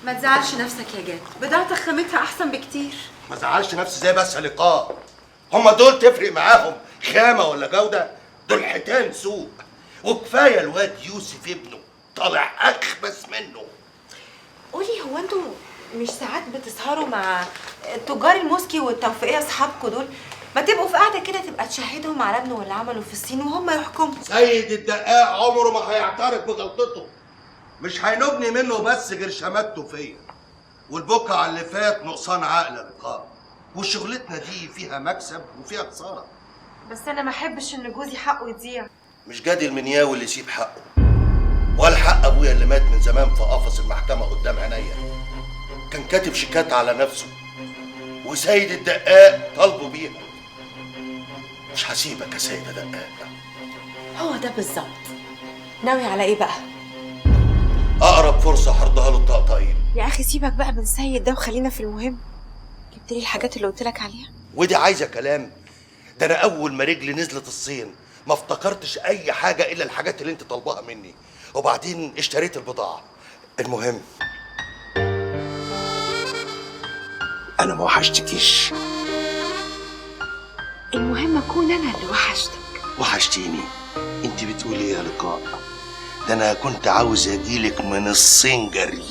ما تزعلش نفسك يا جاد، بضاعتك خامتها احسن بكتير. ما زعلش نفسي زي بس يا لقاء، هما دول تفرق معاهم خامة ولا جوده؟ دول حيتان سوق، وكفاية الواد يوسف ابنه طالع اخبث منه. قولي، هو انتوا مش ساعات بتسهروا مع تجار الموسكي والتوفيقيه اصحابكوا دول؟ ما تبقوا في قاعدة كده تبقى تشهدهم على ابنه واللي عمله في الصين وهم يحكموا. سيد الدقاق عمره ما هيعترف بغلطته، مش هينوبني منه بس غير شماتته فيا، والبكعه على اللي فات نقصان عقل يا لقاء، وشغلتنا دي فيها مكسب وفيها خسارة. بس انا ما احبش ان جوزي حقه يضيع. مش جادي المنياوي اللي يسيب حقه، ولا حق ابويا اللي مات من زمان في قفص المحكمة قدام عينيا. كان كاتب شيكات على نفسه وسيد الدقاق طالبه بيها. مش هسيبك يا سيد دقاق. هو ده بالظبط. ناوي على ايه بقى؟ اقرب فرصة هرضها له الطقطقين. يا اخي سيبك بقى من سيد ده وخلينا في المهم. جبت لي الحاجات اللي قلت لك عليها؟ ودي عايزه كلام؟ ده انا اول ما رجلي نزلت الصين ما افتكرتش اي حاجة الا الحاجات اللي انت طالباها مني، وبعدين اشتريت البضاعة. المهم انا ما وحشتكيش. المهم اكون انا اللي وحشتك. وحشتيني؟ انت بتقولي ايه يا لقاء؟ ده انا كنت عاوز اجيلك من الصين جري.